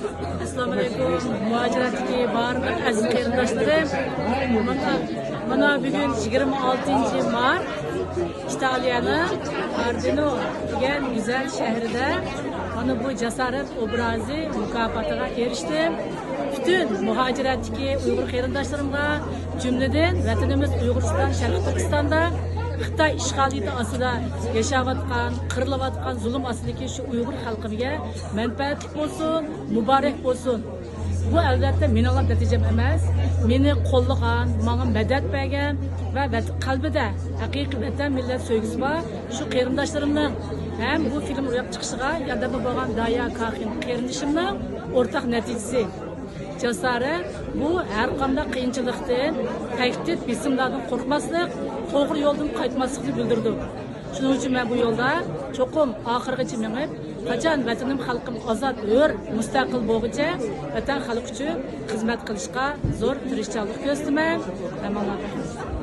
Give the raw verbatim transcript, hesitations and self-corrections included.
ئەسسالامۇئەلەيكۇم، مۇھاجىرەتتىكى بارلىق ئەزىز قېرىنداشلىرىم. مانا، مانا بۈگۈن يىگىرمە ئالتىنچى مارت، ئىتالىيەنىڭ كاردىنو دېگەن گۈزەل شەھىرىدە مانا بۇ جاسارەت ئوبرازى مۇكاپاتىغا ئېرىشتىم. پۈتۈن مۇھاجىرەتتىكى ئۇيغۇر قېرىنداشلىرىمغا، جۈملىدىن ۋەتىنىمىز ئۇيغۇرىستان، شەرقىي تۈركىستاندا خىتاي ئىشغالىيىتى ئاستىدا ياشاۋاتقان، قىرىلىۋاتقان، زۇلۇم ئاستىدىكى شۇ ئۇيغۇر خەلقىمگە مەنپەئەتلىك بولسۇن، مۇبارەك بولسۇن. بۇ ئەلۋەتتە مېنىڭلا نەتىجەم ئەمەس، مېنى قوللىغان، ماڭا مەدەت بەرگەن ۋە ۋەت-، قەلبىدە ھەقىقىي ۋەتەن، مىللەت سۆيگۈسى بار شۇ قېرىنداشلىرىمنىڭ ھەم بۇ فىلىم روياپقا چىقىشىغا ياردەمدە بولغان دايا كاخىن قېرىندىشىمنىڭ ئورتاق نەتىجىسى. جاسارەت، بۇ ھەر قانداق قىيىنچىلىقتىن، تەھدىت، بېسىملاردىن قورقماسلىق، توغرا يولدىن قايتماسلىقنى بىلدۈرىدۇ. شۇنىڭ ئۈچۈن مەن بۇ يولدا چوقۇم ئاخىرغىچە مېڭىپ، قاچان ۋەتىنىم، خەلقىم ئازاد، ھۆر، مۇستەقىل بولغۇچە ۋەتەن، خەلق ئۈچۈن خىزمەت قىلىشقا زور تىرىشچانلىق كۆرسىتىمەن. ئەمما